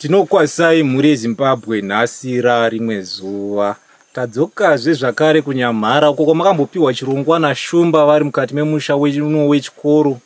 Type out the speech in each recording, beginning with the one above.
Tinokwazisai mhuri yeZimbabwe nhasi rarimwe zuva. Tadzokazve zvakare kuNyamhara uko kwamakambopiwa chirongwa naShumba vari mukati memusha uno wechikoro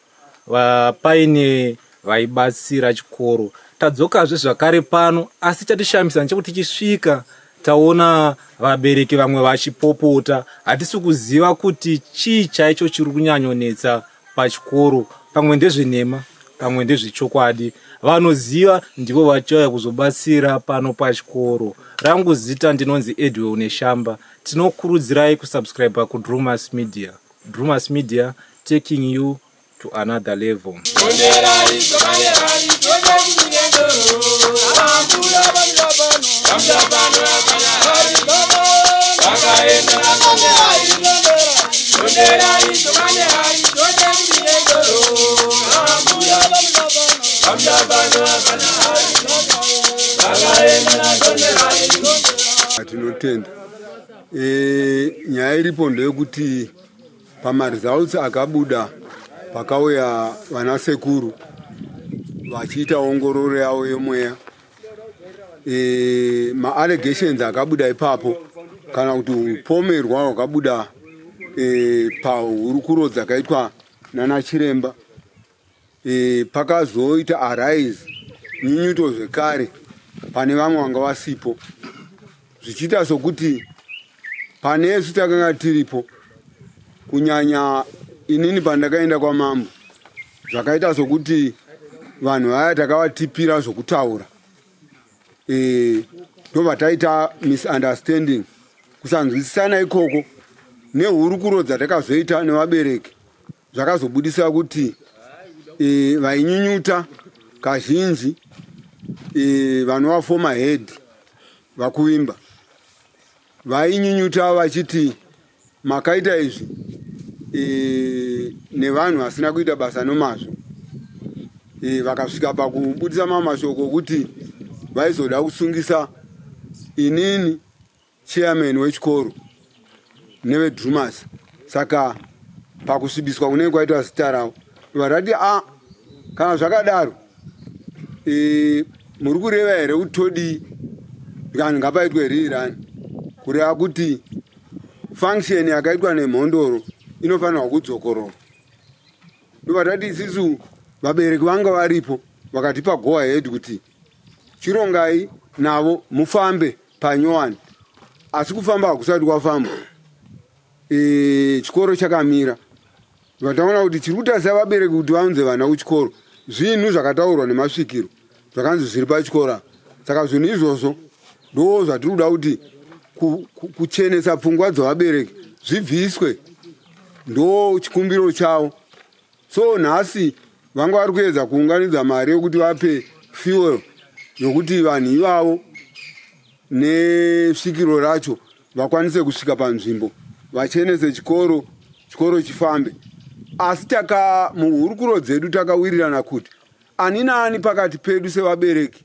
paine vaibatsira chikoro. Tadzokazve zvakare pano asi chatishamisa ndechekuti tichisvika taona vabereki vamwe vachipopota. Hatisi kuziva kuti chii chaicho chiri kunyanyonetsa pachikoro pamwe ndezvenhema pamwe ndezvechokwadi vanoziva ndivo vachauya kuzobatsira pano pachikoro rangu zita ndinonzi edwell neshamba tinokurudzirai kusubscribe kudrumas media drumas media taking you to another level Tinotenda. E, nyaya iripo ndeyekuti pamaresults akabuda pakauya vana sekuru vachiita ongororo yavo yemweya e, maallegations akabuda ipapo kana kuti upomerwa hwakabuda e, pahurukuro dzakaitwa nana chiremba e, pakazoita arise nyunyuto zvekare pane vamwe vanga vasipo zvichiita sokuti panesu takanga tiripo kunyanya inini pandakaenda kwamambo zvakaita sokuti vanhu vaya takavatipira zvokutaura e, ndobva taita misunderstanding kusanzwisisana ikoko nehurukuro dzatakazoita nevabereki zvakazobudisa kuti e, vainyunyuta kazhinji e, vanova former head vakuvimba vainyunyuta vachiti makaita izvi e, nevanhu vasina kuita basa nomazvo e, vakasvika pakubudisa mamwe mashoko okuti vaizoda kusungisa inini chairman wechikoro nevedrumas saka pakusvibiswa kunenge kwaitwa zita ravo varati a ah, kana zvakadaro e, muri kureva here kuti todii zvikanzi ngapaitwe riirani kureva kuti function yakaitwa nemhondoro inofanirwa kudzokororwa ndobva tati isisu vabereki vanga varipo vakatipa go ahead kuti chirongai navo mufambe panyowani asi kufamba hakusati kwafamba e, chikoro chakamira vataona kuti tiri kutarisa vabereki kuti vaunze vana kuchikoro zvinhu zvakataurwa nemasvikiro zvakanzi zviri pachikoro saka zvinhu izvozvo ndo zvatiri kuda kuti kuchenesa pfungwa dzevabereki zvibviswe ndo chikumbiro chavo so nhasi vanga vari kuedza kuunganidza mari yokuti vape fuel yokuti vanhu ivavo nesvikiro racho vakwanise kusvika panzvimbo vachenese chikoro chikoro chifambe asi taka muhurukuro dzedu takawirirana kuti ani naani pakati pedu sevabereki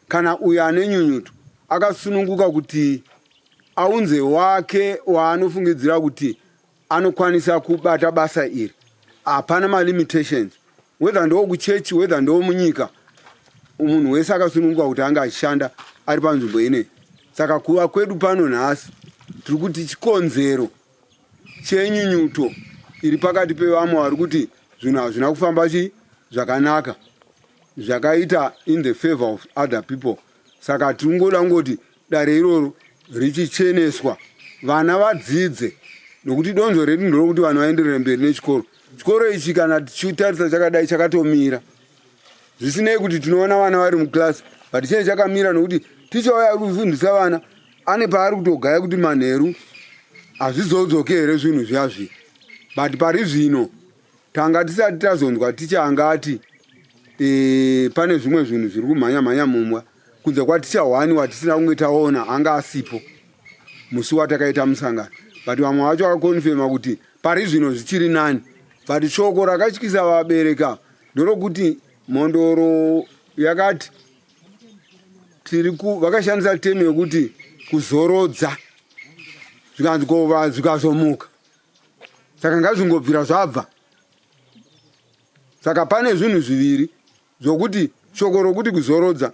kana uyo ane nyunyuto akasununguka kuti aunze wake waanofungidzira kuti anokwanisa kubata basa iri hapana malimitations whether ndowokuchechi whether ndowomunyika munhu wese akasununguka kuti ange achishanda ari panzvimbo inei saka kuva kwedu pano nhasi tiri kuti chikonzero chenyunyuto iri pakati pevamwe vari kuti zvinhu hazvina kufamba chi zvakanaka zvakaita in the favor of other people saka tiri kungoda kungoti dare iroro richicheneswa vana vadzidze nokuti donzvo redu nderokuti vanhu vaenderere mberi nechikoro chikoro ichi kana tichitarisa chakadai chakatomira zvisinei kuti tinoona vana vari muclass but chinee chakamira nokuti ticha uya ari kufundisa vana ane paari kutogaya kuti manheru hazvizodzoke here zvinhu zviya zviya but pari zvino tanga tisati tazonzwa ticha anga ati E, pane zvimwe zvinhu zviri kumhanya mhanya mumwa kunze kwaticha hwani watisina kunge taona anga asipo musi watakaita musangano, but vamwe vacho vakakonfema kuti pari zvino zvichiri nani. But shoko rakatyisa vabereka ndorokuti mhondoro yakati tiri vakashandisa temu yekuti kuzorodza, zvikanzi kova zvikazomuka, saka ngazvingobvira zvabva. Saka pane zvinhu zviviri zvokuti shoko rokuti kuzorodza,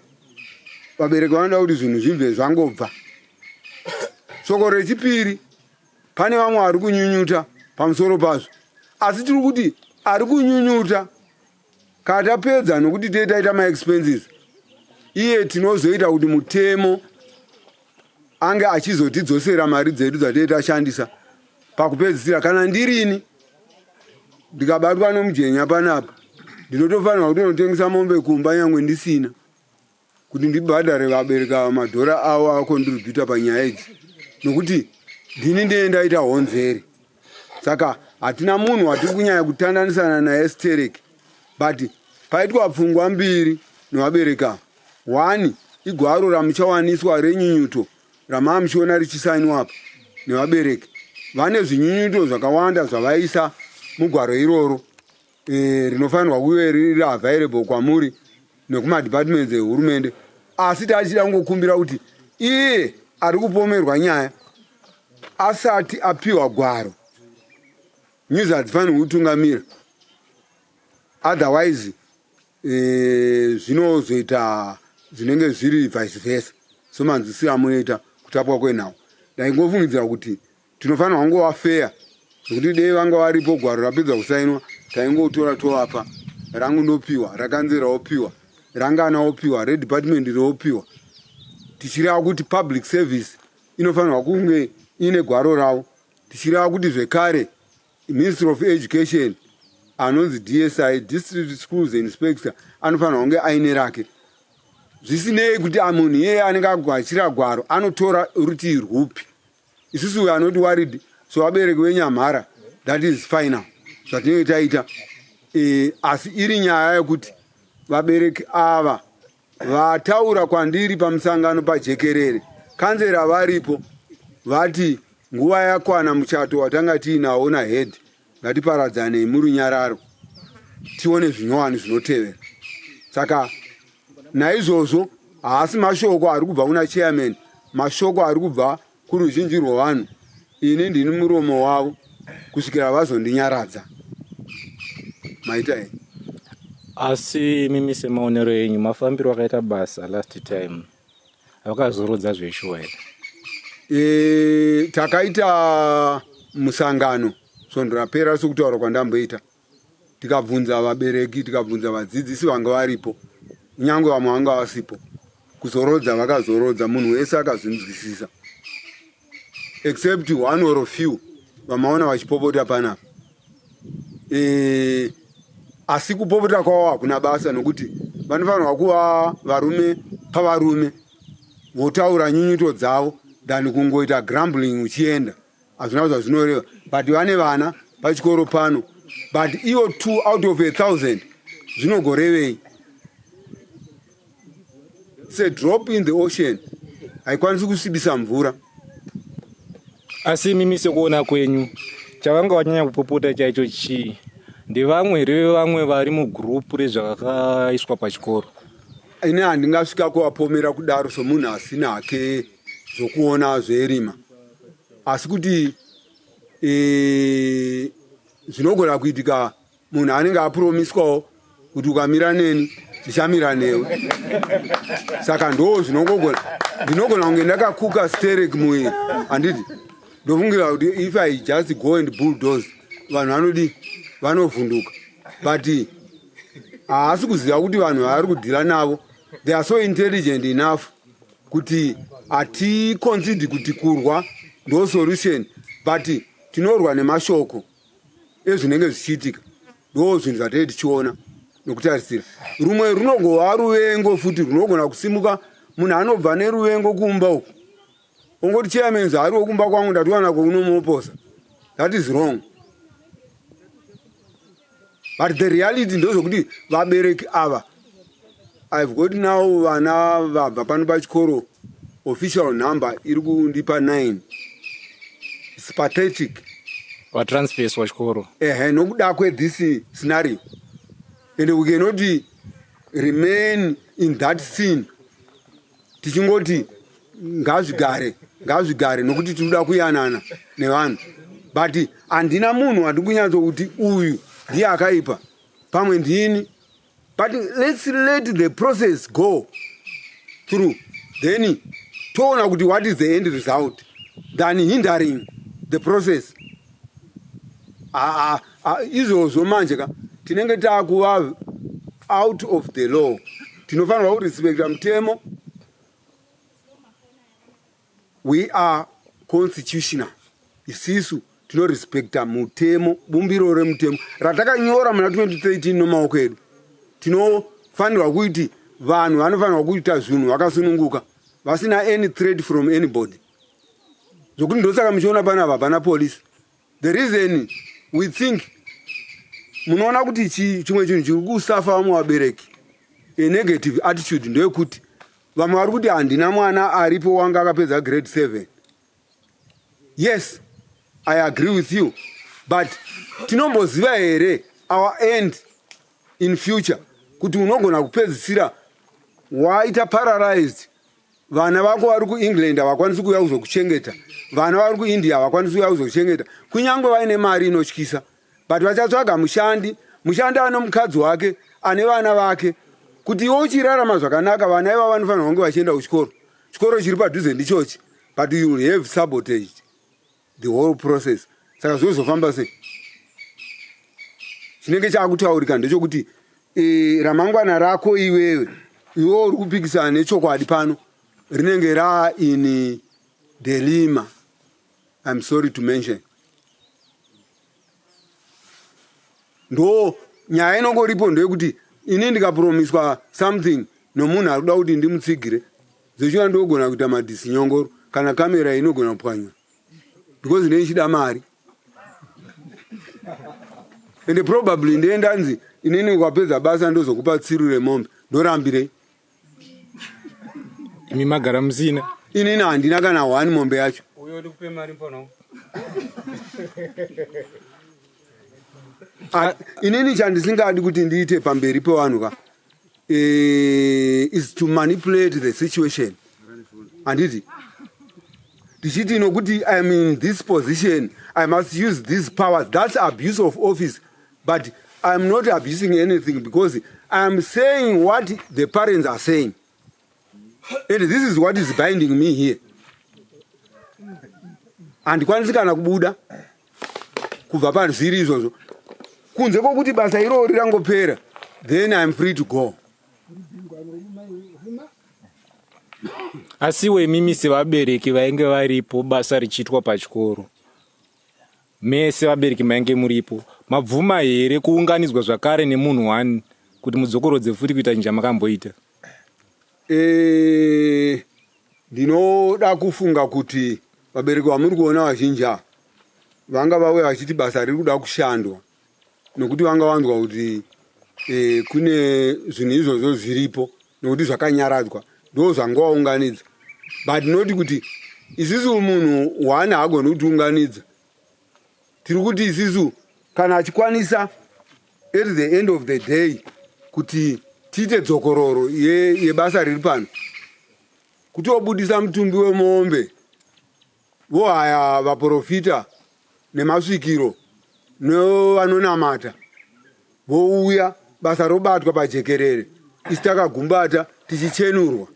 vabereki vanoda kuti zvinhu zvibve zvangobva. Shoko rechipiri, pane vamwe vari kunyunyuta pamusoro pazvo, asi tiri kuti ari kunyunyuta kana tapedza nokuti tee taita maexpenses, iye tinozoita kuti mutemo ange achizotidzosera mari dzedu dzatee tashandisa pakupedzisira. Kana ndirini ndikabatwa nomujenya panapa, ndinotofanirwa kutonotengesa mombe kumba nyangwe ndisina, kuti ndibhadhare vabereki ava madhora avo akondiribhuta panyaya idzi, nokuti ndini ndine ndaita honzeri. Saka hatina munhu watiri kunyanya kutandanisana naye stereki, but paitwa pfungwa mbiri nevabereki ava. One igwaro ramuchawaniswa renyunyuto ramaa muchiona richisainwa apa nevabereki. Vane zvinyunyuto zvakawanda zvavaisa mugwaro iroro, rinofanirwa kuve riri available kwamuri nekumadepartments ehurumende. Asi tachida kungokumbira kuti iye ari kupomerwa nyaya asati apiwa gwaro, news hadzifanirwi kutungamira, otherwise zvinozoita zvinenge zviri vice versa semanzwisiro amunoita kutapwa kwenhau. Ndaingofungidzira kuti tinofanirwa kungova fair, nekuti dei vanga varipo gwaro rapedza kusainwa, taingotora tovapa. Rangu ndopiwa, rakanzera opiwa, rangana opiwa, redepartment riopiwa, tichireva kuti public service inofanirwa kunge ine gwaro ravo, tichireva kuti zvekare Ministry of Education anonzi DSI, District Schools Inspector, anofanirwa kunge aine rake, zvisinei kuti munhu iyeye anenge agachira gwaro anotora rutivi rwupi. Isusu we anoti worried so vabereki veNyamhara, that is final zvatinenge taita. Asi iri nyaya yekuti vabereki ava vataura kwandiri pamusangano pajekerere, kanzera varipo, vati nguva yakwana, muchato watanga tiinawo nahead, ngatiparadzanei murunyararo tione zvinyowani zvinotevera. Saka naizvozvo haasi mashoko ari kubva kuna chairman, mashoko ari kubva kuruzhinji rwevanhu. Ini ndini muromo wavo kusvikira vazondinyaradza. Maita henyu. Asi mimi semaonero enyu, mafambiro akaita basa last time, vakazorodza zveshuwa here? Takaita musangano svondo rapera sokutaura kwandamboita, tikabvunza vabereki, tikabvunza vadzidzisi vanga varipo, kunyange vamwe vanga vasipo. Kuzorodza vakazorodza, munhu wese akazvinzwisisa except one or few vamaona vachipopota panapa. Asi kupopota kwavo hakuna basa, nokuti vanofanirwa kuva varume pavarume votaura nyunyuto dzavo than kungoita grumbling uchienda, hazvina zvazvinoreva. But vane vana pachikoro pano, but ivo two out of a thousand zvinogorevei? It's a drop in the ocean, haikwanisi kusvibisa mvura. Asi mimi sekuona kwenyu, chavanga vanyanya kupopota chaicho chii? Ndevamwe here, vamwe vari mugurupu rezvakaiswa pachikoro? Ini handingasvika kuvapomera kudaro somunhu asina hake zvokuona zverima, asi kuti zvinogona kuitika munhu anenge apromiswawo kuti ukamira neni ndichamira newe. Saka ndo zvinongogona, ndinogona kunge ndakakuka sterek muviri, handiti? Ndofungira kuti if I just go and bulldoze, vanhu vanodi vanovhunduka, but haasi kuziva kuti vanhu vaari kudhila navo, they are so intelligent enough kuti haticonsider kuti kurwa ndo solution, but tinorwa nemashoko ezvinenge zvichiitika. Ndo zvinhu zvatee tichiona nokutarisira. Rumwe runongova ruvengo futi runogona kusimuka, munhu anobva neruvengo kumba uku, ongoti chairman zvaariwo kumba kwangu ndatiwana kweunomuoposa. That is wrong, but the reality ndezvekuti vabereki ava I've got now vana vabva pano pachikoro, official number iri kundipa 9. It's pathetic. Vatransferswa chikoro. Ehe, nokuda kwethis scenario, and we cannot remain in that scene tichingoti ngazvigare ngazvigare nokuti tinoda kuyanana nevanhu, but handina munhu wandi kunyatso kuti uyu ndiye akaipa, pamwe ndini. But let's let the process go through, then toona kuti what is the end result, than hindering the process. Izvozvo manje ka tinenge taakuva out of the law. Tinofanirwa kurespecta mutemo. We are constitutional. Isisu tinorespecta mutemo, bumbiro remutemo ratakanyora muna 2013 nomaoko edu. Tinofanirwa kuti vanhu vanofanirwa kuita zvinhu vakasununguka, vasina any threat from anybody, zvokuti ndosaka muchiona panapa hapana polisi. The reason we think, munoona kuti chimwe chinhu chiri kusafa vamwe vabereki, a negative attitude, ndeyekuti vamwe vari kuti handina mwana aripo wanga akapedza grade 7. Yes, I agree with you, but tinomboziva here our end in future, kuti unogona kupedzisira waita paralyzed? Vana vako vari kuEngland havakwanisi kuuya kuzokuchengeta, vana vari kuIndia havakwanisi kuuya kuzokuchengeta, kunyange vaine mari inotyisa, but vachatsvaga mushandi. Mushandi ane mukadzi wake, ane vana vake. Kuti iwe uchirarama zvakanaka, vana ivavo vanofanira kunge vachienda kuchikoro. Chikoro chiri padhuze ndichochi, but you will have sabotaged the whole process. Saka zvozofamba sei? Chinenge chaakutaurika ndechekuti ramangwana rako iwewe, iwe uri kupikisana nechokwadi pano, rinenge raa in dilemma, I'm sorry to mention. Ndo nyaya inongoripo ndeyekuti ini ndikapromiswa something nomunhu ari kuda kuti ndimutsigire, zvechiva ndogona kuita madhisinyongoro, kana kamera inogona kupwanywa, because ndeichida mari. Ende probably ndee ndanzi inini ukapedza basa ndozokupa tsiru remombe, ndorambirei? Imi magara musina. Inini handina kana one mombe yacho. Uyo ndikupe mari mpono. Ah, inini chandisingadi kuti ndiite pamberi pevanhu ka is to manipulate the situation. Handiti ndichiti nokuti I'm in this position, I must use these powers. That's abuse of office, but I'm not abusing anything because I'm saying what the parents are saying, and this is what is binding me here. Handikwanisi kana kubuda kubva pazviri izvozvo, kunze kwokuti basa iroro rirangopera, then I'm free to go. Asiwo imimi sevabereki vainge varipo basa richiitwa pachikoro, mese vabereki mainge muripo, mabvuma here kuunganidzwa zvakare nemunhu one kuti mudzokorodze futi kuita chinhu chamakamboita? Ndinoda kufunga kuti vabereki vamuri kuona vazhinji ava vanga vauya vachiti basa riri kuda kushandwa, nokuti vanga vanzwa kuti kune zvinhu izvozvo zviripo, nokuti zvakanyaradzwa, ndo zvangovaunganidza. But noti kuti isusu munhu one haagoni kutiunganidza. Tiri kuti isusu kana achikwanisa at the end of the day kuti tiite dzokororo yebasa riri pano, kutobudisa mutumbi wemombe, vohaya vaprofita nemasvikiro nevanonamata, vouya, basa robatwa pajekerere, isi takagumbata tichichenurwa,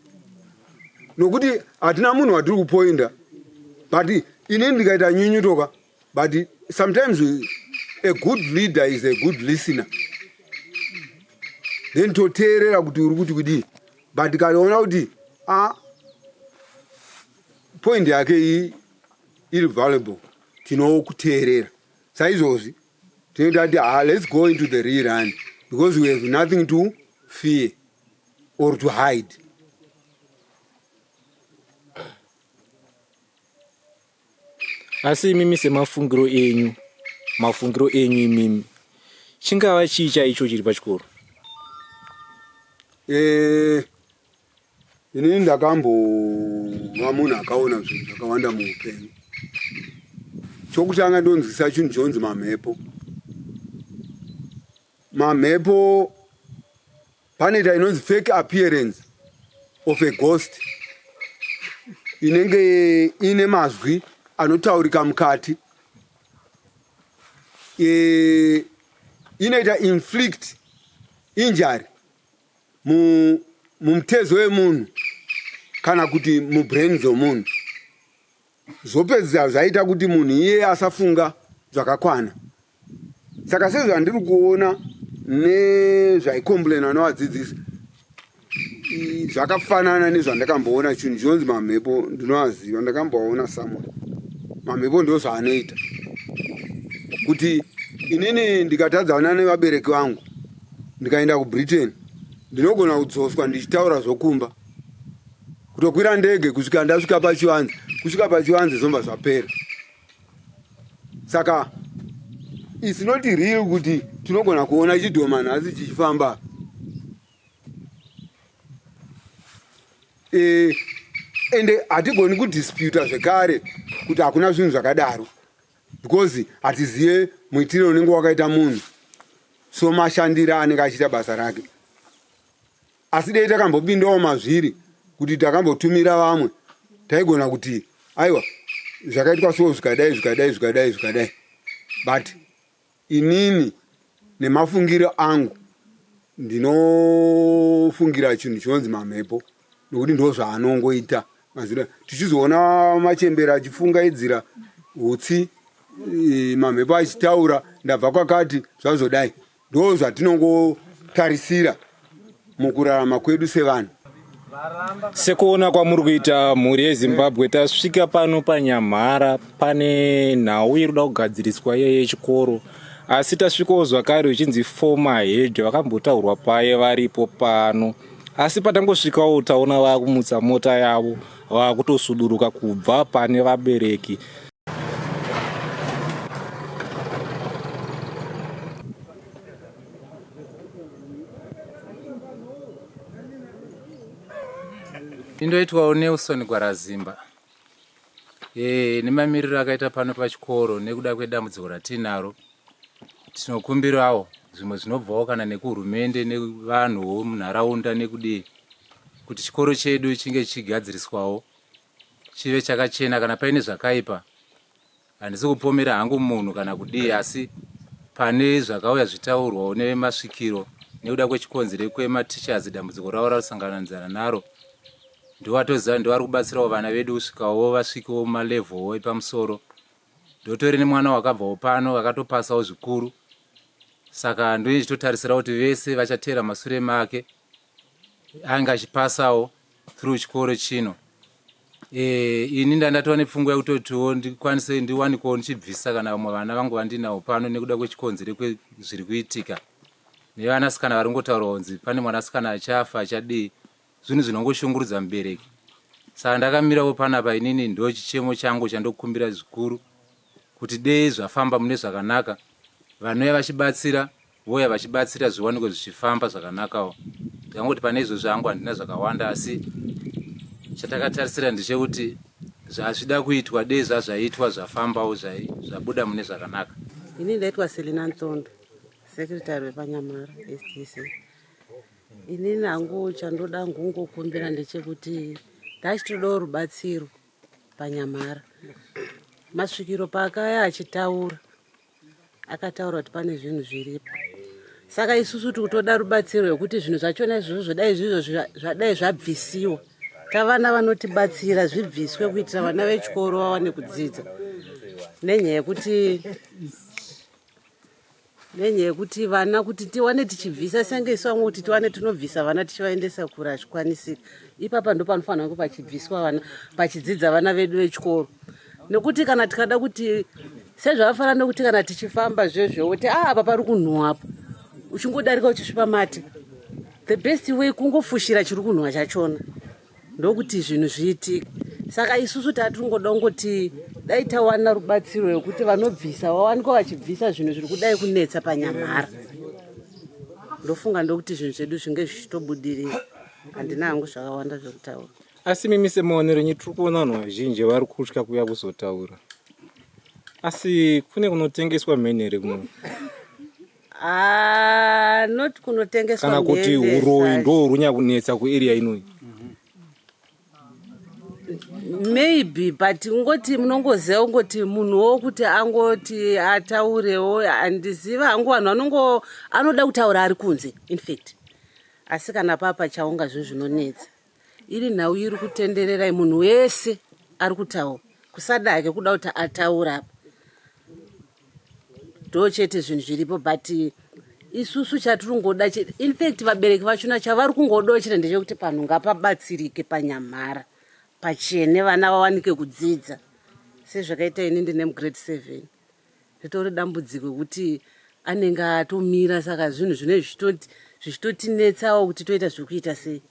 nokuti hatina munhu watiri kupoinda. But inini ndikaita nyunyutoka, but sometimes a good leader is a good listener. Then toteerera kuti uri kuti kudii, but tikaona kuti a point yake iri valuable, tinokuteerera. Saizvozvi tinenge tati, "Ah, let's go into the rerun," because we have nothing to fear or to hide. Asi imimi semafungiro enyu, mafungiro enyu imimi, chingava chii chaicho chiri pachikoro? Eh, inini ndakambova munhu akaona zvinhu zvakawanda muupenyu. Chokutanga ndonzwisa chinhu chonzi mamhepo. Mamhepo panoita inonzi fake appearance of a ghost inenge ine mazwi anotaurika mukati e, inoita inflict injury mumutezo wemunhu kana kuti mubrain dzomunhu zvopedzisa zvaita kuti munhu iye asafunga zvakakwana saka sezvandiri kuona nezvaikomplainwa nevadzidzisi zvakafanana nezvandakamboona chinhu chinonzi mamhepo ndinoaziva ndakamboaona somewhere mamhepo ndo zvaanoita kuti inini ndikatadzana nevabereki vangu ndikaenda kubritain ndinogona kudzoswa ndichitaura zvokumba kutokwira ndege kusvika ndasvika pachivanze kusvika pachivanze zvomba zvapera saka its not real kuti tinogona kuona chidhoma nhasi chichifamba e, ende hatigoni kudisputa zvekare kuti hakuna zvinhu zvakadaro because hatizive muitiro unenge wakaita munhu so mashandiro anenge achiita basa rake asi dei takambopindawo mazviri kuti takambotumira vamwe taigona kuti aiwa zvakaitwa so zvikadai zvikadai zvikadai zvikadai but inini nemafungiro angu ndinofungira chinhu chinonzi mamhepo nokuti ndo zvaanongoita mazira tichizoona machembera achifungaidzira utsi mamhepo achitaura ndabva kwakati zvazodai Ndo zvatinongotarisira mukurarama kwedu sevanhu. Sekuona kwamuri kuita mhuri yeZimbabwe, tasvika pano paNyamhara pane nhau iri kuda kugadziriswa iye yechikoro, asi tasvikawo zvakare uchinzi former head vakambotaurwa paye varipo pano, asi patangosvikawo taona vakumutsa mota yavo vakutosuduruka kubva pane vabereki. Indoitwawo Nelson Gwarazimba. E, nemamiriro akaita pano pachikoro nekuda kwedambudziko ratinaro tinokumbirawo zvimwe zvinobvawo kana nekuhurumende nevanhuwo munharaunda nekudii kuti chikoro chedu chinge chichigadziriswawo chive chakachena kana paine zvakaipa handisi kupomera hangu munhu kana kudii asi pane zvakauya zvitaurwawo nevemasvikiro nekuda kwechikonzero kwemateachers dambudziko ravo rarusangananidzana naro ndovatoziva ndovari kubatsirawo vana vedu kusvikawo vasvikewo mumalevelwo epamusoro ndotori nemwana wakabvawo pano akatopasawo zvikuru saka ndoichitotarisira kuti vese vachateera masure make ange achipasawo through chikoro chino e, ini ndandatova nepfungwa yekutotiwo ndikwanise ndiwanikwawo ndichibvisa kana vamwe vana vangu vandinawo pano nekuda kwechikonzero kwezviri kuitika nevanasikana vari kungotaurwa kunzi pane mwanasikana achafa achadii zvinhu zvinongoshungurudza mubereki saka ndakamirawo panapa inini ndo chichemo changu chandokumbira zvikuru kuti dei zvafamba mune zvakanaka vanouya vachibatsira vouya vachibatsira zviwanikwe zvichifamba zvakanakawo ndikangoti pane izvozvo hangu handina zvakawanda asi chatakatarisira ndechekuti zvazvida kuitwa dei zvazvaitwa zvafambawo zvabuda mune zvakanaka ini ndaitwa selina ntondo secretary wepanyamara stc inini hangu chandoda ngungokumbira ndechekuti ndachitodawo rubatsiro panyamara masvikiro paakaya achitaura akataura kuti pane zvinhu zviripo saka isusu tikutoda rubatsiro rwekuti zvinhu zvachona izvozvo zvodai zvizvo zvadai zvabvisiwa tavana vanotibatsira zvibviswe kuitira vana vechikoro vawane kudzidza nenyaya yekuti nenyaya yekuti vana kuti tiwane tichibvisa senge isu vamwe kuti tiwane tinobvisa vana tichivaendesa kure hazvikwanisika ipapa ndo panofanira kunge pachibviswa vana pachidzidza vana vedu vechikoro nekuti kana tikada kuti sezvavafanira nekuti kana tichifamba zvezve woti a ah, apa pari kunhuwa apa uchingodarika uchisvipa mate the best way kungofushira chiri kunhuwa chachona ndokuti zvinhu zviitike saka isusu tatingoda kungoti dai tawana rubatsiro rwekuti vanobvisa vawanikwa vachibvisa zvinhu zviri kudai kunetsa panyamhara. Ndofunga ndokuti zvinhu zvedu zvinge zvichitobudirira. Handina hangu zvakawanda zvekutaura. Asi mimi semaonero enyu tiri kuona vanhu vazhinji vari kutya kuuya kuzotaura. Asi kune kunotengeswa mheni here kuno? Ah, not kunotengeswa Kana kuti mhene uroyi such. ndo runya kunetsa kuarea inoyi? Maybe, but ungoti munongoziva ungoti munhuwo kuti angoti ataurewo, handiziva hangu. Vanhu vanongo anoda kutaura ari kunze, infact, asi kana papa chaunga zvinhu zvinonetsa. Iri nhau iri kutendererai, munhu wese ari kutaura, kusada hake kuda kuti ataura apa, ndo chete zvinhu zviripo. But isusu chatiri kungoda chete, infact vabereki vachona chavari kungodawo chete ndechekuti panhu ngapabatsirike paNyamhara pachene, vana vawanike kudzidza sezvakaita ini. Ndine mugrade 7, ritori dambudziko rekuti anenge atomira, saka zvinhu zvine zvichitotinetsawo kuti toita zvekuita sei.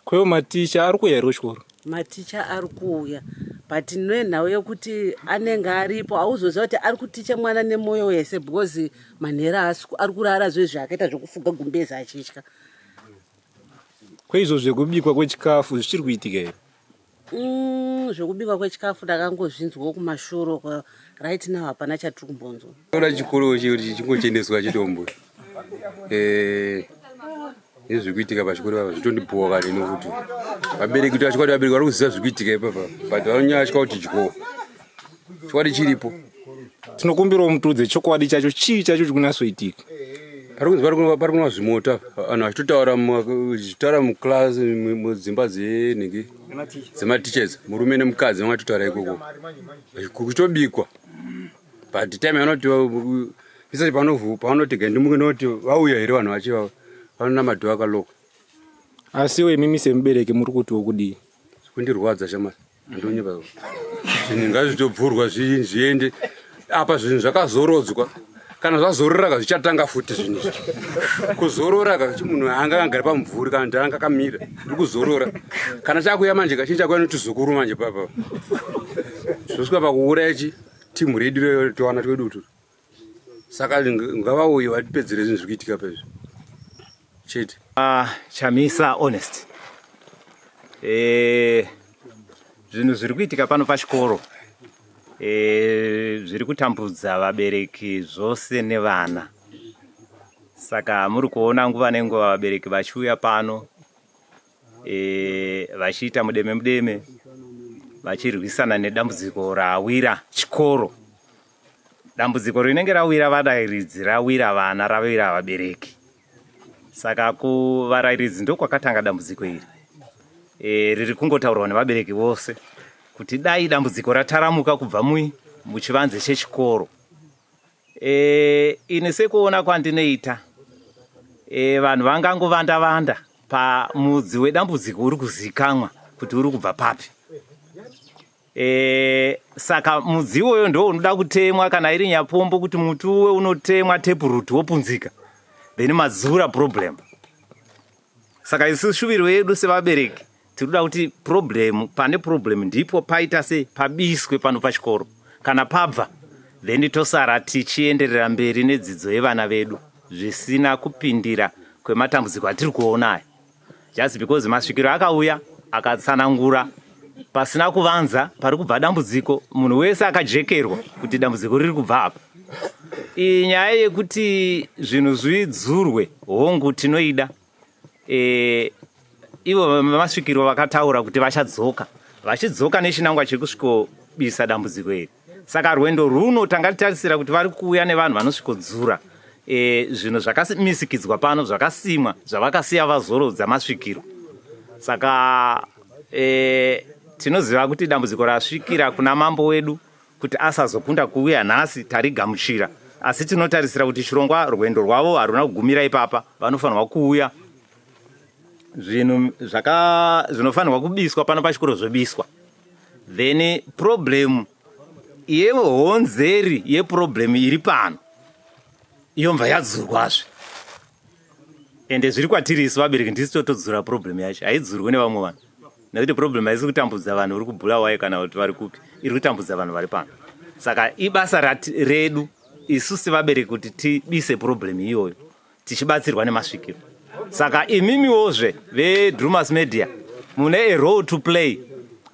Kwewo maticha ari kuuya here kuchikoro? Maticha ari kuuya, but nenhau yekuti anenge aripo, hauzoziva kuti ari kuticha mwana nemwoyo wese, because manhero ari kurara zvezvi akaita zvekufuga gumbezi achitya. Kweizvo zvekubikwa kwechikafu zvichiri kuitika here? Zvekubikwa kwechikafu ndakangozvinzwawo kumashuro. Right now hapana chatiri kumbonzwa. Ona, chikoro chingochendeswa chitombo. Nezvikuitika pachikoro papa zvitondibhowa kani, nokuti vabereki, kuti vachikwati vabereki vari kuziva zvikuitika ipapa, but vanonyatya kuti dyo chokwadi chiripo. Tinokumbirawo mutiudze chokwadi chacho, chii chacho chikunatsoitika? Pari kunzi pari kunwa zvimota, vanhu vachitotaura zvichitaura muclass, mudzimba dzenhingi dzematichers, murume nemukadzi vangatotaura ikoko kuchitobikwa, but time yanoti isati pavanoti gandimuke noti vauya here, vanhu vachi vanona madoor akaloka. Asiwo imimi semubereki muri kutiwo kudii? Kundirwadza shamari, andonyepa. Zvinhu ngazvitobvurwa zviende. Apa zvinhu zvakazorodzwa, kana zvazorora ka, zvichatanga futi zvinhu izvi kuzorora ka. Munhu anga agara pamumvuri kana kuti anga akamira, ndiri kuzorora, kana chakuya manje kachinji chakuya notuzukuru manje papa, zvosvika pakuuraya chi timu redu towana twedu utu. Saka ngavauye vatipedzere zvinhu zviri kuitika pezvo chete. Chamisa Honest, zvinhu zviri kuitika pano pachikoro zviri kutambudza vabereki zvose nevana. Saka muri kuona nguva nenguva vabereki vachiuya pano vachiita mudeme mudeme, vachirwisana nedambudziko rawira chikoro. Dambudziko rinenge rawira varairidzi, rawira vana, rawira vabereki. Saka kuvarairidzi ndokwakatanga dambudziko iri, riri kungotaurwa nevabereki vose kuti dai dambudziko rataramuka kubva muchivanze chechikoro. Ini sekuona kwandinoita, vanhu vangangovanda vanda pamudzi wedambudziko uri kuzikanwa kuti uri kubva papi. Saka mudzi iwoyo ndo unoda kutemwa, kana iri nyapombo, kuti muti uwe unotemwa, taproot wopunzika, then madzura problem. Saka isu shuviro yedu sevabereki tiri kuda kuti problem, pane problem ndipo paita se pabiswe pano pachikoro. Kana pabva, then tosara tichienderera mberi nedzidzo yevana vedu zvisina kupindira kwematambudziko atiri kuona aya, just because masvikiro akauya akatsanangura pasina kuvanza pari kubva dambudziko, munhu wese akajekerwa kuti dambudziko riri kubva apa. Iyi nyaya yekuti zvinhu zvidzurwe, hongu, tinoida. Ivo masvikiro vakataura kuti vachadzoka, vachidzoka nechinangwa chekusvikobisa dambudziko iri. Saka rwendo runo tangatarisira kuti vari kuuya nevanhu vanosvikodzura zvinhu zvakamisikidzwa pano, zvakasimwa, zvavakasiya vazorodza masvikiro. Saka tinoziva kuti dambudziko rasvikira kuna mambo wedu kuti asazokunda kuuya nhasi, tarigamuchira, asi tinotarisira kuti chirongwa, rwendo rwavo haruna kugumira ipapa. Vanofanirwa kuuya, zvinhu zvinofanirwa kubiswa pano pachikoro zvobiswa, then problem yehonzeri yeproblem iri pano yobva yadzurwazve. Ende zviri kwatiri isu vabereki, ndisi totodzura problem yacho, haidzurwi nevamwe vanhu, nekuti problem haisi kutambudza vanhu uri kuBhulawayo kana kuti vari kupi, iri kutambudza vanhu vari pano. Saka ibasa redu isu sevabereki kuti tibise problem iyoyo. tichibatsirwa nemasvikiro. Saka imimiwozve veDrumas Media mune a role to play.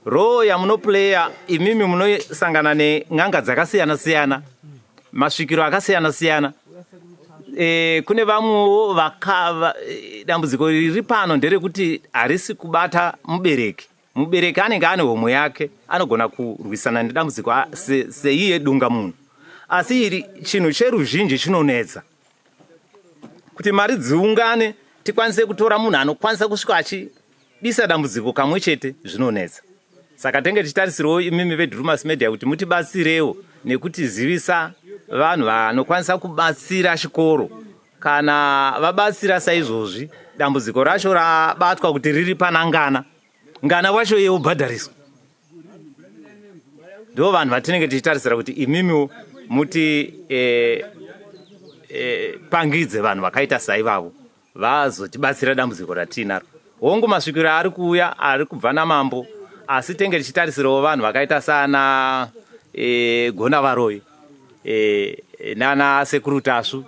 Role yamunoplaya imimi munosangana nen'anga dzakasiyana siyana, masvikiro akasiyana siyana. E, kune vamwewo vakava e, dambudziko riri pano nderekuti harisi kubata mubereki. Mubereki anenge ane homwe yake anogona kurwisana nedambudziko seiye se dunga munhu, asi iri chinhu cheruzhinji chinonetsa kuti mari dziungane tikwanise kutora munhu anokwanisa kusvika achibisa dambudziko kamwe chete zvinonetsa. Saka tenge tichitarisirawo imimi veDrumas Media kuti mutibatsirewo nekutizivisa vanhu vanokwanisa kubatsira chikoro. Kana vabatsira saizvozvi, dambudziko racho rabatwa kuti riri pana ngana, ngana wacho iye wobhadhariswa. Ndo vanhu vatinenge tichitarisira kuti imimiwo muti eh, eh, pangidze vanhu vakaita saivavo vazotibatsira dambudziko ratiinaro. Hongu masvikiro ari kuuya ari kubva namambo, asi tenge tichitarisirawo vanhu vakaita sana e, gona varoyi e, nana sekuru Tasvu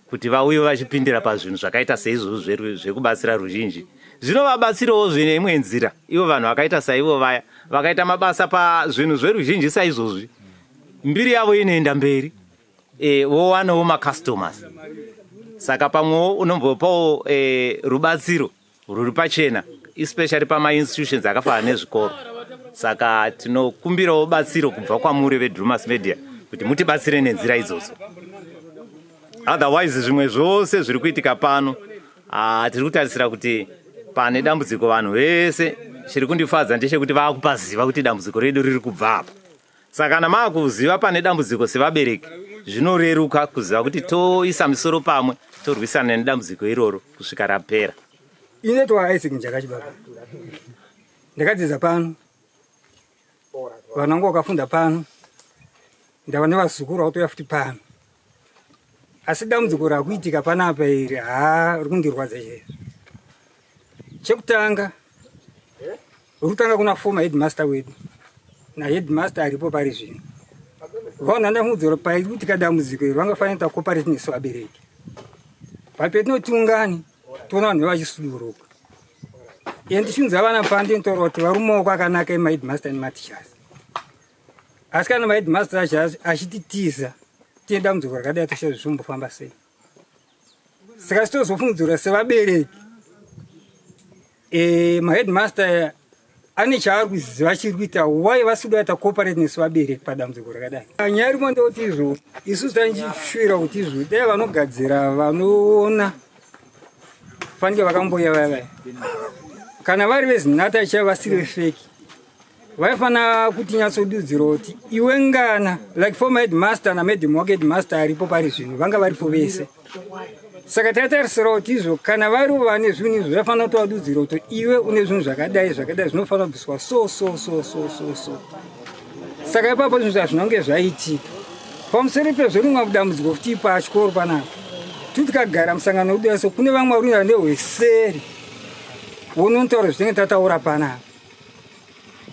kuti vauye vachipindira pazvinhu zvakaita seizvozvo zvekubatsira ruzhinji. Zvinovabatsirawo zvine imwe nzira ivo vanhu vakaita saivo vaya vakaita mabasa pazvinhu zveruzhinji saizvozvi, mbiri yavo inoenda mberi e, wowanawo macustomers. Saka pamwewo unombopawo e, rubatsiro rwuri pachena especially pamainstitutions akafanana nezvikoro. Saka tinokumbirawo batsiro kubva kwamuri veDrumas Media kuti mutibatsire nenzira idzodzo. Otherwise zvimwe zvose zviri kuitika pano ah, tiri kutarisira kuti pane dambudziko vanhu vese. Chiri kundifadza ndechekuti vakupaziva kuti dambudziko redu riri kubva apa. Saka kana maakuziva pane dambudziko sevabereki zvinoreruka kuziva kuti toisa misoro pamwe torwisana nedambudziko iroro kusvika rapera. Inoitwa Isaac Njakachibaba. Ndakadzidza pano, vana vangu vakafunda pano, ndava nevazukuru vakutouya futi pano. Asi dambudziko rakuitika panapa iri haa riri kundirwadza chaizvo. Chekutanga rutanga kuna former headmaster wedu naheadmaster aripo pari zvino vaona ndamudzoro paikuitika dambudziko iri vangafanira kuita cooperate nesu vabereki but petinotiungani toona vanhu vachisuduruka and tichiunza vana pano tinotaura kuti vari mumaoko akanaka emaheadmaster nemateachers asi kana maheadmaster acho achititiza tine dambudziko rakadai toshaya zvichimbofamba sei saka sitozofungidzira sevabereki e, maheadmaster ane chaari kuziva chiri kuita why vasiri kuita cooperate nesu vabereki padambudziko rakadai. Nyaya irimo ndekuti izvo isusu tanichishuwira kuti izvo dai vanogadzira vanoona fanike vakamboya vaya vaya kana vari vezinata chaivo vasiri vefeki vaifanira kuti nyatsodudzira kuti iwe ngana like former headmaster namadam wake headmaster aripo pari zvino vanga varipo vese saka taitarisira kuti izvo kana varivo vane zvinhu izvo vaifanira kutovadudzira kuti iwe une zvinhu zvakadai zvakadai zvinofanira kubviswa so so so so so so saka ipapo zvinhu zvazvinonge zvaitika pamusoro pezvo rimwe dambudziko futi pachikoro panapa tiri tikagara musangano wedu so kune vamwe vari kuenda nehweseri wonotaura zvitinenge tataura panapa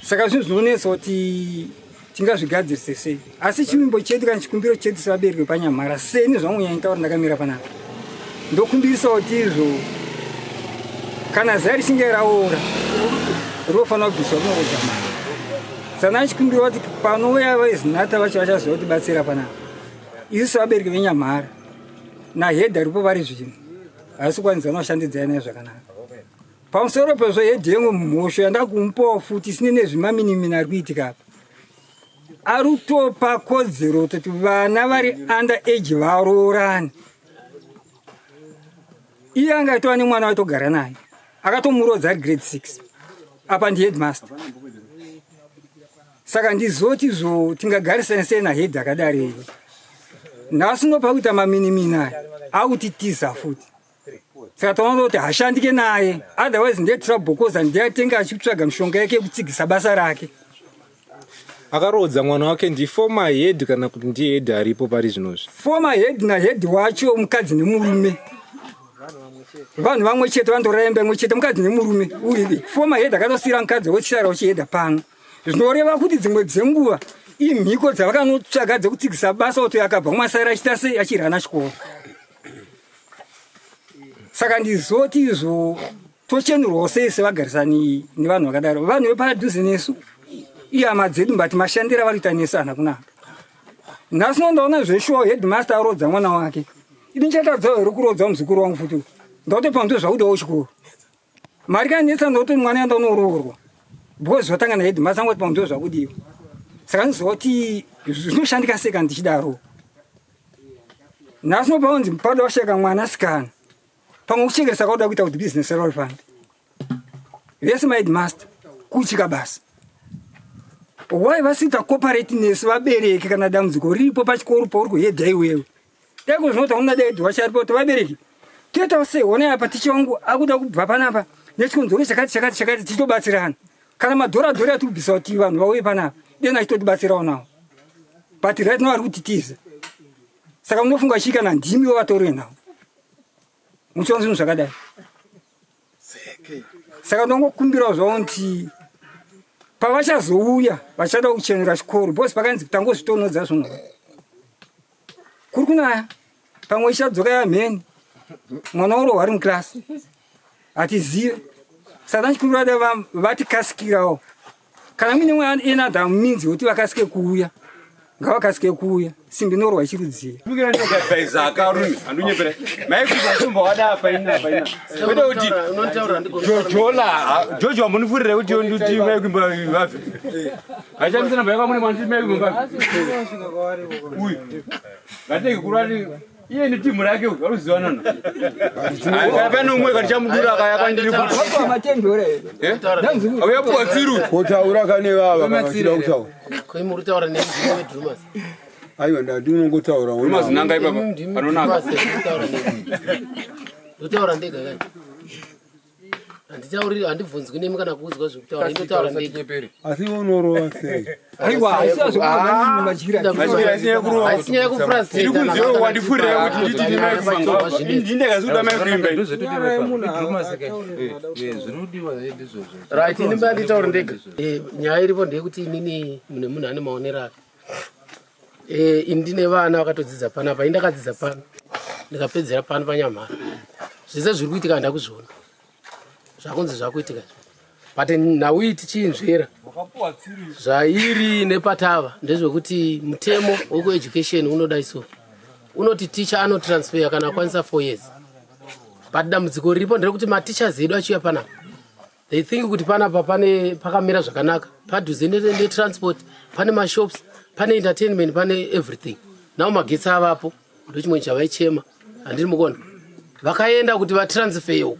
Saka zvinhu zvinonetsa kuti tingazvigadzirise sei, asi chivimbo chedu kana chikumbiro chedu sevabereki vepanyamhara seni zvangu nyanya taura ndakamira panapa, ndokumbirisa kuti izvo kana zai richinge raora rinofanira kubviswa rinorodza mari. Saka ndachikumbira kuti panouya vezinata vacho vachaziva kuti batsira panapa, isu sevabereki venyamhara nahedha ripo vari zvino haisi kukwanisa noshandidzai naye zvakanaka. Pamusoro pezvo head yemwe mhosho yandakumupawo futi isine nezvimaminimini ari kuitika apa. Ari kutopa kodzero kutoti vana vari under age varoorane. Iye anga aitova nemwana waitogara naye. Akatomuroodza ari grade 6. Apa ndi headmaster. Saka ndizoti zvo tingagarisane sei nahead akadari iye. Nhasi unopa kuita maminimini aya akutitiza futi. Saka toona kuti hashandike naye otherwise ndiye trouble cause ndiye atenge achitsvaga mishonga yake yekutsigisa basa rake. Akaroodza mwana wake ndi former head kana kuti ndiye head aripo pari zvinozvi? Former head na head wacho mukadzi nemurume vanhu vamwe chete vanotorara imba imwe chete mukadzi nemurume uyu former head akatosiyira mukadzi wochisara uchihedha pano zvinoreva kuti dzimwe dzenguva imhiko dzavakanotsvaga dzekutsigisa basa kuti akabva kumasara achiita sei achirana chikoro. Saka ndizoti izvo tochenurwawo sei sevagarisani nevanhu vakadaro, vanhu vepadhuze nesu, ihama dzedu, but mashandiro avari kuita nesu haana kunaka. Nhasi nondaona zveshuwa headmaster arodza mwana wake, ini ndichatadzawo here kurodza muzukuru wangu futi? Ndakutopa ndo zvakudawo chikoro mari kanetsa, ndoti mwana yanda unoroorwa because zvatanga naheadmaster angoti pamwe ndo zvakudiwa. Saka ndizoti zvinoshandika sei kana ndichidaro? Nhasi nopaunzi pada washeka mwana sikana, pamwe kuchekeresa kauda kuita kuti bhizinesi ravo rifambe. Vese maheadmaster kuchika basa, why vasikuita cooperate nesu vabereki kana dambudziko riripo pachikoro pauri kuhedha iwewe? Dai kuzvinoti hauna dai wacharipo kuti vabereki toitawo sei, honai apa ticha wangu akuda kubva panapa nechikonzero chakati chakati chakati, tichitobatsirana. Kana madhora dhora atiri kubvisa kuti vanhu vauye panapa, dena achitotibatsirawo nawo, but right now ari kutitiza. Saka munofunga chii kana ndimiwo vatori venhau muchiona zvinhu zvakadai? Saka ndongokumbirawo zvavo kuti pavachazouya vachada kuchenura chikoro, because pakanzi tangozvitonodza zvinhu kuri kunaya, pamwe ichadzoka yamheni, mwana urohwa ari mukirasi, hatizive. Saka ndachikumbira da vatikasikirawo, kana muine another means yekuti vakasike kuuya, ngavakasike kuuya, simbi inorwa ichirudziya. Kwete kuti Jojola, Jojo wamunifurira kuti nditi mai kuimba vafi. Achandisa namba yakamune mwanti mai kuimba vafi. Uyu. Ngatege kurati iye ni timu rake uyu varuzivanana. Pane umwe katichamudura kaya kandiri futi. Eh? Auya puwa tsiru. Kotaura kane vava kana vachida kutaura. Ko muri kutaura nemi vedrumas? Aiwa, ndati unongotaura. Drumas nanga ipapa. Panonaka. Ndotaura ndega kani? Handitauri, handibvunzwi nemi kana kuudzwa zvekutaura, indotaura ndega. Asi iwe unorova sei? Aiwa, haisi Matyira isina yekurova. Haisi nyaya yekufrustrate. Iri kunzi iwe wandifurira kuti nditi ndi mai kuimba. Ndini ndakazikuda mai kuimba. Zvinodiwa ndizvozvo. Right, ini mba nditaura ndega. Nyaya iripo ndeyekuti inini mune munhu ane maonero ake. Ini ndine vana vakatodzidza panapa, ini ndakadzidza pano ndikapedzera pano paNyamhara. Zvese zviri kuitika handakuzviona zvakunzi zvakuitika, but nhau iyi tichinzvera zvairi nepatava ndezvekuti mutemo wekueducation unoda so unoti ticha anotransfer kana akwanisa 4 years, but dambudziko riripo nderekuti mateachers edu achiuya panapa, they think kuti panapa pane pakamira zvakanaka, padhuze netransport, pane mashops, pane entertainment, pane everything. Now magetsi avapo, ndochimwe chavaichema, handiri mukona. Vakaenda kuti vatransfer uku,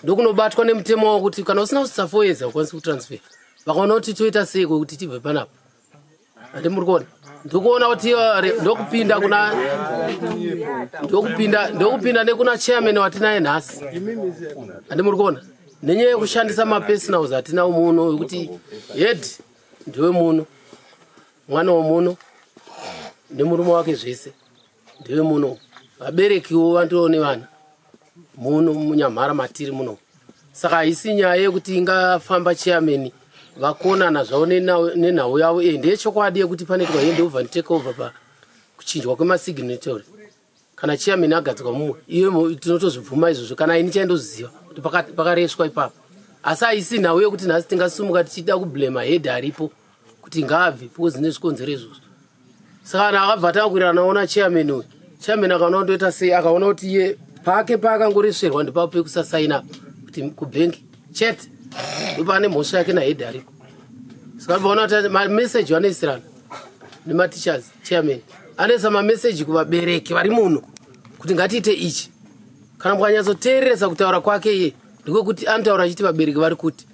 ndokunobatwa nemutemo wavo kuti kana usina kusvitsa 4 years haukwanisi kutransfer. Vakaona kuti toita sei kwekuti tibve panapa, handi muri kuona? Ndikuona kuti ndokupinda kuna ndokupinda nekuna chairman watinaye nhasi, handi muri kuona? Nenyaya yekushandisa mapersonals atinawo muno, wekuti head ndewe muno, mwana wemuno nemurume wake zvese ndewe muno, vaberekiwo vandiwo nevana muno muNyamhara matiri muno. Saka haisi nyaya yekuti ingafamba chairman vakonana zvavo nenhau yavo. Ndeyechokwadi yekuti panoitwa hand over and take over pakuchinjwa kwemasignatory kana chairman agadzwa mumwe, iyo tinotozvibvuma izvozvo, kana ini chaindozviziva kuti pakareswa ipapo. Asi haisi nhau yekuti nhasi tingasumuka tichida kublema head aripo kuti ngaabve because nezvikonzero izvozvo. Saka kana akabva atanga naona chairman uyu, chairman akaona kundoita sei, akaona kuti iye pake paakangoresverwa ndipapo pekusasaina kuti kubhengi chete, ndopane mhosva yake nahead aripo. Saka vaona kuti mameseji vanoisirana nemateachers, chairman anoisa mameseji kuvabereki vari muno kuti ngatiite ichi. Kana mukanyatsoteereresa kutaura kwake iye, ndikokuti anotaura achiti vabereki vari kuti,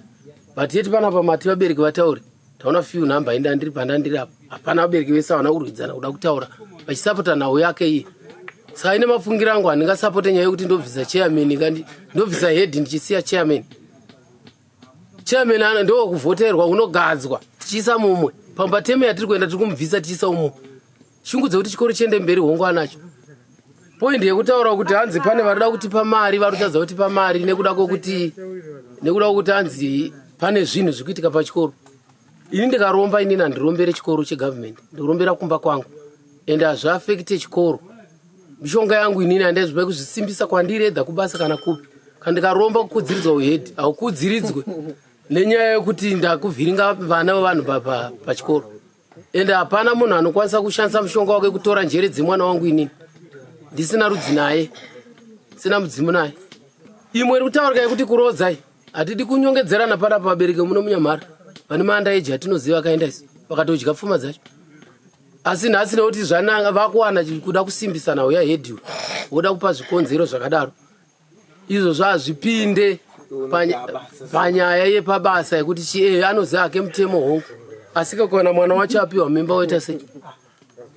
but yeti panapa mati vabereki vataure, taona few number inda ndiri pandandiri apa, hapana vabereki vese havana kurwidzana kuda kutaura vachisapota nhau yake iye. Saka ine mafungiro angu, handingasapote nyaya yekuti ndobvisa chairman kandi ndobvisa head ndichisiya chairman. Chairman ana ndowekuvhoterwa, unogadzwa tichiisa mumwe pamba teme yatiri kuenda, tiri kumubvisa tichiisa umwe. Shungu dzekuti chikoro chiende mberi hongu anacho. Point yekutaura kuti hanzi pane varikuda kutipa mari, vari kutadza kutipa mari nekuda kwekuti hanzi pane zvinhu zviri kuitika pachikoro. Ini ndikaromba, inini handirombere chikoro chegovernment, ndikurombera kumba kwangu, and hazviafekte chikoro. Mishonga yangu inini handaizvipai kuzvisimbisa kwandiri edha kubasa kana kupi. Kana ndikaromba kukudziridzwa uhedhi haukudziridzwe nenyaya yekuti ndakuvhiringa vana vevanhu pachikoro. Ende hapana munhu anokwanisa kushandisa mushonga wake kutora njere dzemwana wangu inini ndisina rudzi naye, sina mudzimu naye. Imwe iri kutaurika yekuti kurodzai hatidi kunyongedzerana panapa vabereki muno munyamhara vane maanda eji atinoziva akaenda isu vakatodya pfuma dzacho. Asi nhasi nekuti zvananga vakuwana kuda kusimbisana uya hediwe voda kupa zvikonzero zvakadaro izvo zvazvipinde panyaya yepabasa yekuti chi eh, anoziva hake mutemo hongu asi kakwana mwana wacho apiwa mimba oita sei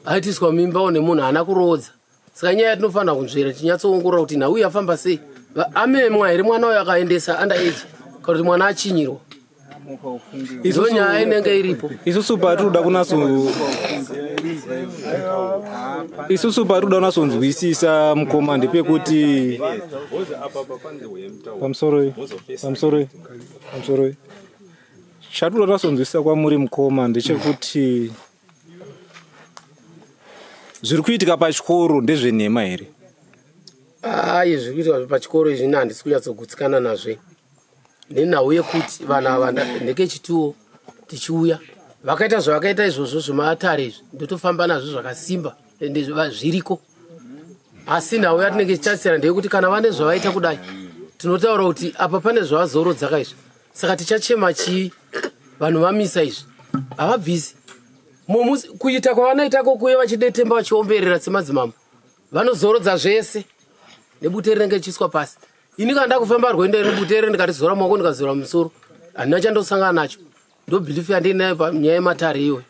aitiswa mimba nemunhu haana kuroodza saka nyaya yatinofanira kunzvera tinyatsoongorora kuti nhau yafamba sei amemwa here mwana uyo akaendesa under age kana kuti mwana achinyirwa izo nyaya inenge iripo isusu patinoda kunatso isusu patinoda kunatsonzwisisa mukoma ndepekuti pamusoroi pamusoroi pamusoroi chatinoda kunatsonzwisisa kwamuri mukoma ndechekuti zviri kuitika pachikoro ndezvenhema here? Ayi, zviri kuitika pachikoro izvi ini handisi kunyatsogutsikana nazvo nenhau yekuti vanhu ava ndekechituwo tichiuya vakaita zvavakaita izvozvo zvematare izvi ndotofamba nazvo zvakasimba ende zviriko asi nhau yatinenge tichasira ndeyekuti kana vane zvavaita kudai tinotaura kuti apa pane zvavazorodzaka izvi saka tichachema chii vanhu vamisa izvi havabvisi kuita kwavanoita ko kuye vachidetemba vachiomberera semadzimambo vanozorodza zvese nebute rinenge richiiswa pasi ini kana ndakufamba rwendo iri bute iri ndikarizora maoko ndikazora musoro handina chandosangana nacho ndo belief yandinayo panyaya yematare iyoyo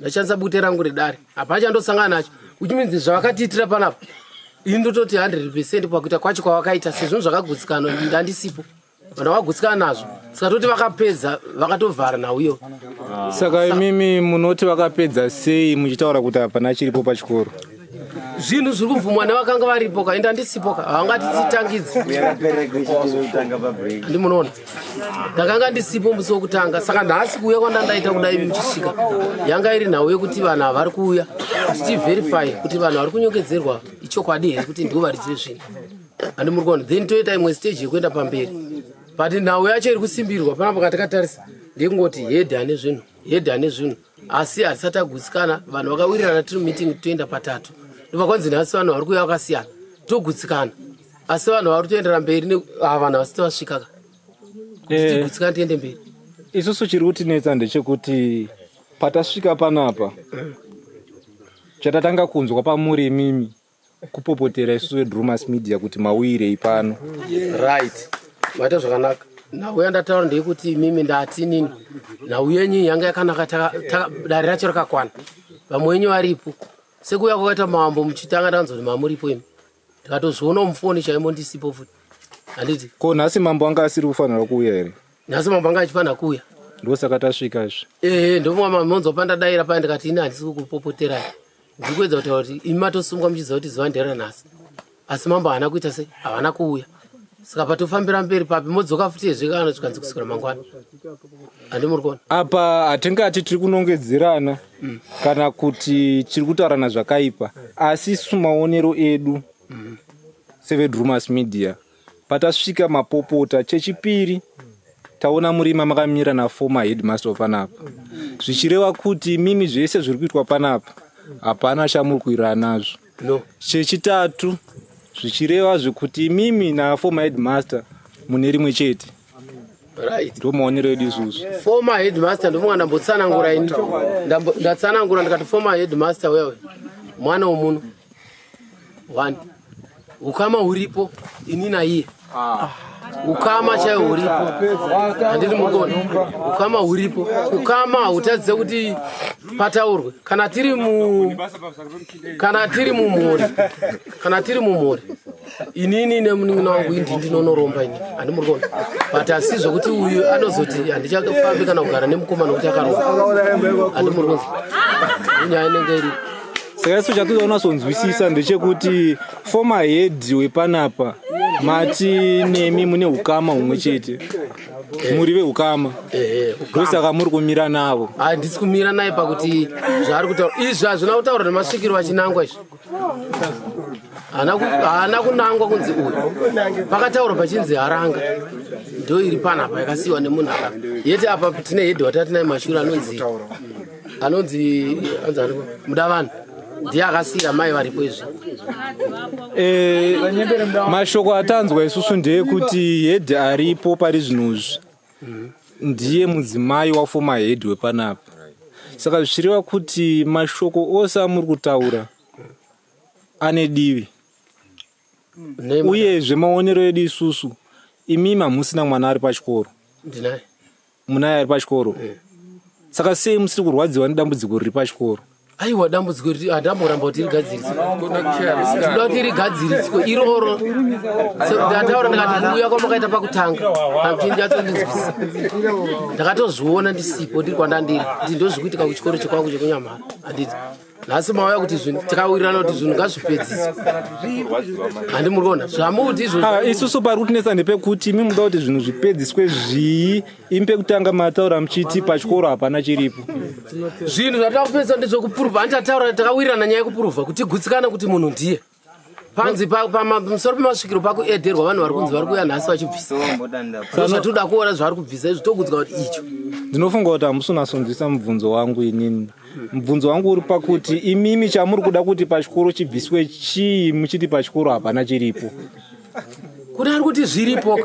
ndashandisa bute rangu redare hapana chandosangana nacho which means zvavakatiitira panapa ini ndototi 100 percent pakuita kwacho kwavakaita sezvinhu zvakagutsikana ndandisipo vanhu vakagutsikana nazvo saka toti vakapedza vakatovhara nhau iyo saka imimi munoti vakapedza sei muchitaura kuti hapana chiripo pachikoro zvinhu zviri kubvumwa nevakanga varipo ka ende andisipo ka havangati titangidzi handi munoona ndakanga ndisipo musi wekutanga saka nhasi kuuya kwandandaita kudai muchisvika yanga iri nhau yekuti vanhu havari kuuya tichiverify kuti vanhu vari kunyongedzerwa ichokwadi here kuti ndivo varidzi vezvinhu handi muri kuona then toita imwe stage yekuenda pamberi but nhau yacho iri kusimbirwa panapa katakatarisa ndekungoti head ane zvinhu head ane zvinhu asi hatisati agutsikana vanhu vakawirirana tiri meeting toenda patatu ndobva kwanzi nhasi vanhu vari kuuya vakasiyana togutsikana asi vanhu vari kutoendera mberi ah, vanhu havasati vasvikaka kuti eh, tigutsikana tiende mberi isusu chiri kutinetsa ndechekuti patasvika panapa chatatanga kunzwa pamuri imimi kupopotera isu vedrumas media kuti mauyirei pano right maita zvakanaka nhau yandataura ndeyekuti imimi ndati inini nhau yenyu yanga yakanaka dare racho rakakwana vamwe wenyu varipo sekuuya kwakaita mambo muchitanga ndakanzwa kuti mamuripo imi ndikatozviona mufoni chaimo ndisipo futi handiti ko nhasi mambo anga asiri kufanira kuuya here nhasi mambo anga achifanira kuuya ndosaka tasvika izvi ehe ndomwa pandadaira paya ndikati ini handisi kukupopoterai Ndiri kuedza kutaura kuti imi matosungwa muchiziva kuti zuva ndera nhasi asi mambo haana kuita sei havana kuuya saka patofambira mberi papi modzoka futi hezve kana zvikanzi kusvikira mangwana handi muri kuona apa hatingati tiri kunongedzerana mm. kana kuti tiri kutaurana zvakaipa asi isu maonero edu mm. sevedrumas media Patasvika mapopota chechipiri taona murima makamira naformer headmaster panapa zvichireva kuti imimi zvese zviri kuitwa panapa hapana chamuri kuirana nazvo no. Chechitatu zvichireva zvekuti imimi naformer headmaster mune rimwe chete right ndo maonero edu isusu former headmaster ndofunga ndambotsanangura ini ndatsanangura ndikati former headmaster wewe mwana womuno one ukama huripo ini naiye ah. ukama chaiwo huripo handiti mukona ukama huripo ukama hautadzise kuti pataurwe kana tiri mu kana tiri mumhuri kana tiri mumhuri inini nemunin'ina wangu indi ndinonoromba ini handi muri kuona but asi zvekuti uyu anozoti handichafambi kana kugara nemukoma nokuti akaromba handi muri kunzi inyaya inenge iripo saka isu chatoda kunasonzwisisa ndechekuti former head wepanapa mati nemi mune ukama humwe chete muri veukama ndosaka muri kumira navo handisi kumira naye pakuti zvaari kutaura izvi hazvina kutaura nemasvikiro achinangwa izvi Haana kunangwa kunzi uyu. Pakataurwa pachinzi haranga ndo iri panapa yakasiyiwa nemunhu aka. Yeti apa tine head watatinaye mashure anonzi anonzi anonzi aniko? Mudavanhu ndiye akasiyira mai varipo izvi. Eh, mashoko atanzwa isusu ndeyekuti head aripo pari zvinozvi ndiye mudzimai wafoma head wepanapa saka zvichireva kuti mashoko ose amuri kutaura ane divi uyezve maonero edu isusu imimi hamusina mwana ari pachikoro ndinaye munaye ari pachikoro yeah. Saka sei musiri kurwadziwa nedambudziko riri pachikoro? Aiwa, dambudziko riri handamboramba kuti rigadziriswe, tinoda kuti rigadziriswe iroro. Ndataura ndikati kuuya kwamakaita pakutanga hamuchinyatsondinzwisisa. Ndakatozviona ndisipo, ndiri kwandandiri kuti ndozvikuitika kuchikoro chekwangu chekunyamhara, handiti? Nhasi mauya kuti zvinhu tikawirirana kuti zvinhu ngazvipedziswe, handi muri kuona zvamuti izvozvo? Ah, isusu pari kutinetsa ndepekuti imi muda kuti zvinhu zvipedziswe zvii? Imi pekutanga mataura muchiti pachikoro hapana chiripo. Zvinhu zvatava kupedzisa ndezvekupuruvha, handichataura takawirirana nyaya yekupuruvha kuti gutsikana kuti munhu ndiye panzi pamusoro pemasvikiro pakuederwa vanhu vari kunzi vari kuuya nhasi vachibvisa zvatoda kuona zvavari kubvisa izvi togudzwa kuti icho. Ndinofunga kuti hamusi unasonzwisa mubvunzo wangu inini. Mubvunzo wangu uri pakuti imimi chamuri kuda kuti pachikoro chibviswe chii muchiti pachikoro hapana chiripo? Kune ari kuti zviripo,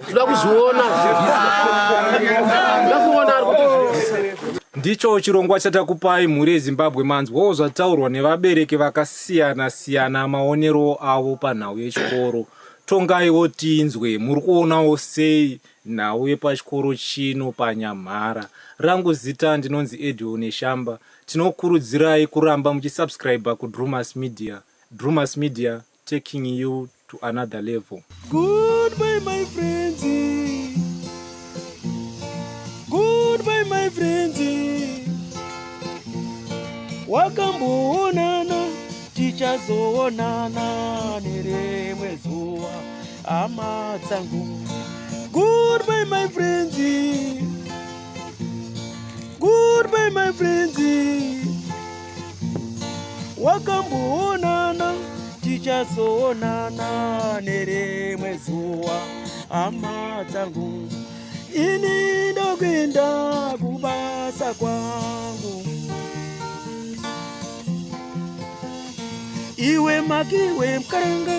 toda kuzviona zvibviswa, toda kuona ari kuti zvibviswa. Ndicho chirongwa chatakupai mhuri yeZimbabwe. Manzwawo zvataurwa nevabereki vakasiyana siyana maonero avo panhau yechikoro. Tongaiwo tinzwe, muri kuonawo sei nhau yepachikoro chino paNyamhara? Rangu zita ndinonzi Edwin Neshamba. Tinokurudzirai kuramba muchisubscriber kuDrewmas Media. Drewmas Media taking you to another level. Goodbye my friends. Goodbye my friends. Wakamboonana tichazoonana nerimwe zuva hama dzangu. Goodbye my friends. Goodbye my friends. Wakamboonana tichazoonana nerimwe zuva hama dzangu. Ini ndokuenda kubasa kwangu. Iwe makiwe mkaranga.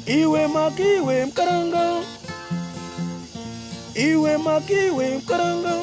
Iwe makiwe mkaranga. Iwe makiwe mkaranga.